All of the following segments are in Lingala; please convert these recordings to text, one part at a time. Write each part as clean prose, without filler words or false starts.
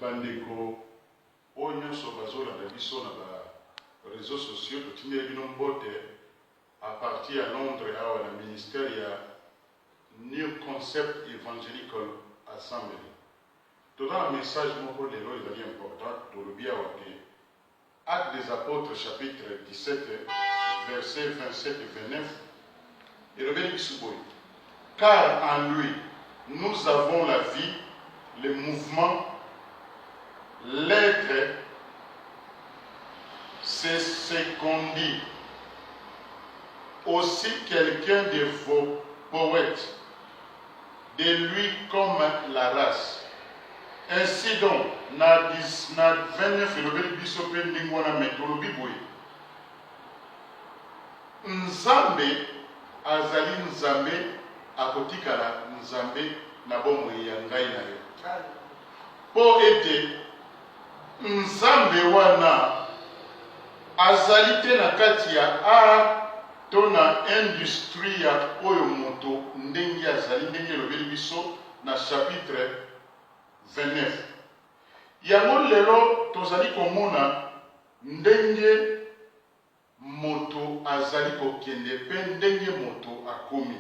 Bandeko oyo nyonso bazolanda biso na ba reseaux sociaux, totindeli bino mbote à partir ya Londres awa na ministère ya New Concept Evangelical Assembly. Toza na message moko lelo ezali important, tolobi awa ke Actes des Apotres chapitre 17 verset 27 et 29 elobeli biso boye: Car en lui nous avons la vie, le mouvement, l'être, c'est ce qu'on dit. Aussi quelqu'un de vos poètes, de lui comme la race. Ainsi donc, na, na 29 elobeli biso mpe ndenge wana, me tolobi boye: Nzambe azali Nzambe, akotikala Nzambe na bomoi ya ngai na yo, mpo ete Nzambe wana azali te na kati ya art to na industrie ya oyo moto ndenge azali, ndenge elobeli biso na chapitre 29. Yango lelo tozali komona ndenge moto azali kokende mpe ndenge moto akomi.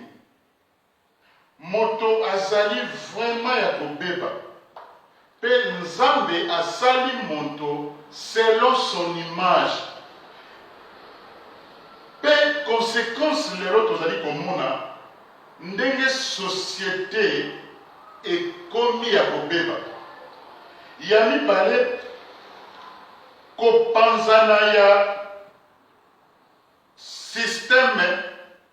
Moto azali vraiment ya kobeba pe Nzambe asali moto selon son image pe consequence lelo tozali komona ndenge societe ekomi ya kobeba. Ya mibale, kopanzana ya Système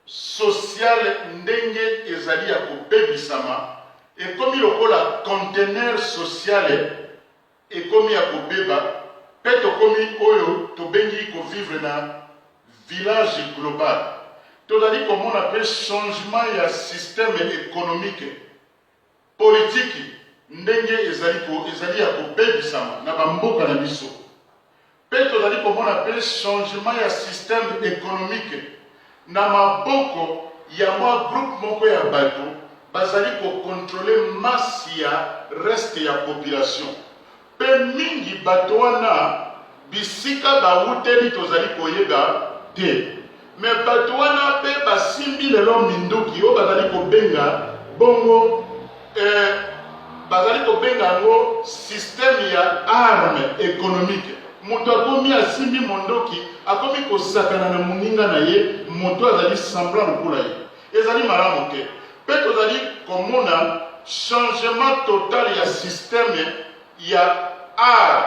social ndenge ezali ya kobebisama, ekomi lokola conteneur social ekomi ya kobeba mpe tokomi oyo tobengi ko vivre na village global. Tozali komona mpe changement ya système economique, politiki ndenge ezali ko ezali ya kobebisama na ba mboka na biso. Mpe tozali komona mpe changement ya système economique na maboko ya mwa groupe moko ya bato bazali ko controler masse ya reste ya population. Mpe mingi bato wana bisika bawuteli tozali koyeba te. Mais bato wana mpe basimbi lelo minduki oyo bazali kobenga bongo eh, bazali kobenga yango système ya arme economique. Moto akomi asimbi mondoki, akomi kosakana na moninga na ye, moto azali semblant lokola ye. Ezali malamu te. Mpe tozali komona changement total ya système ya art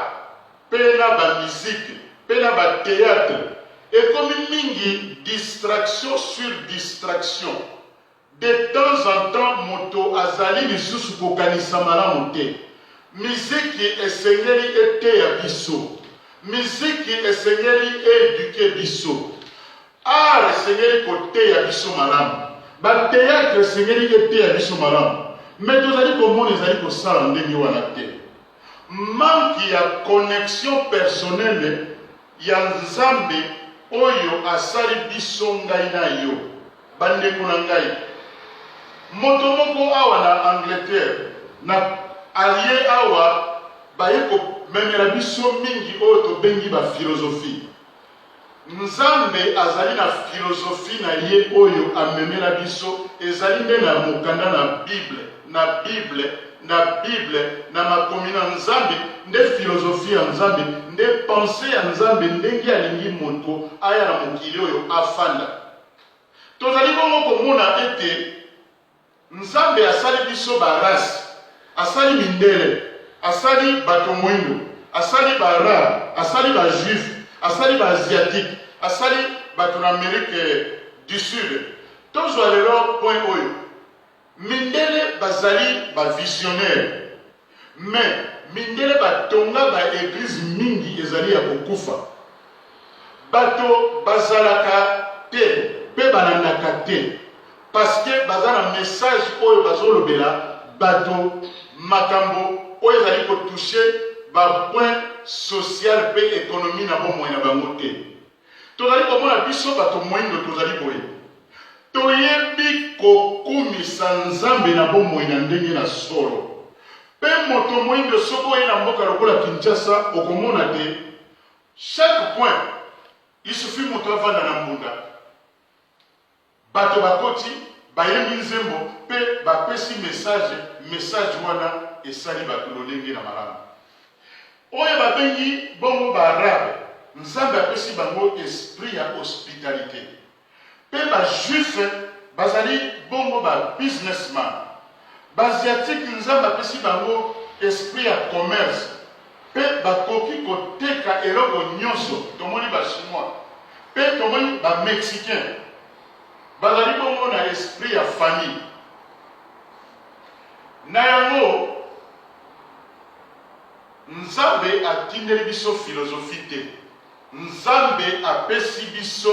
mpe na ba musique mpe na ba theatre. Ekomi mingi distraction sur distraction. De temps en temps moto azali lisusu kokanisa malamu te. Miziki esengeli eteya biso. Miziki esengeli e eduquer biso. Art esengeli koteya biso malamu. Ba theatre esengeli eteya biso malamu. Mais tozali komona ezali kosala ndenge wana te. Manque ya connexion personnelle ya Nzambe oyo asali biso ngai na yo. Ba ndeko na ngai, moto moko awa na Angleterre na aye awa baye komemela biso mingi oyo tobengi ba philosophie. Nzambe azali na philosophie na ye oyo amemela biso, ezali nde na mokanda na Bible, na Bible, na Bible, na makomi na Nzambe, nde philosophie ya Nzambe, nde pensee ya Nzambe ndenge alingi moto aya na mokili oyo afanda. Tozali bongo komona ete Nzambe asali biso ba race, asali mindele, asali bato moindo, asali ba arabe, asali ba juif, asali ba asiatique, asali bato na Amerique du Sud. Tozwa lelo point oyo, mindele bazali ba visionnaire, mais mindele batonga ba eglise mingi ezali ya kokufa. Bato bazalaka te pe balandaka te parce que baza na message oyo bazolobela bato makambo oyo ezali ko toucher ba point social pe economie na bomoi na bango te. Tozali komona biso bato moindo tozali boye, toyebi kokumisa Nzambe na bomoi na ndenge na solo. Mpe moto moindo, soki oye na mboka lokola Kinshasa, okomona te chaque point, il suffit moto avanda na mbunda, bato bakoti, bayembi nzembo mpe bapesi message. Message wana esali bato lolenge na malamu. Oyo babengi bongo Baarabe, Nzambe apesi bango esprit ya hospitalité. Mpe Bajuif bazali bongo ba businessman. Baasiatique, Nzambe apesi bango esprit ya commerce mpe bakoki koteka eloko nyonso. Tomoni Bachinois mpe tomoni Bamexicain, bazali bongo na esprit ya famille. Na yango, Nzambe atindeli biso philosophie te. Nzambe apesi biso.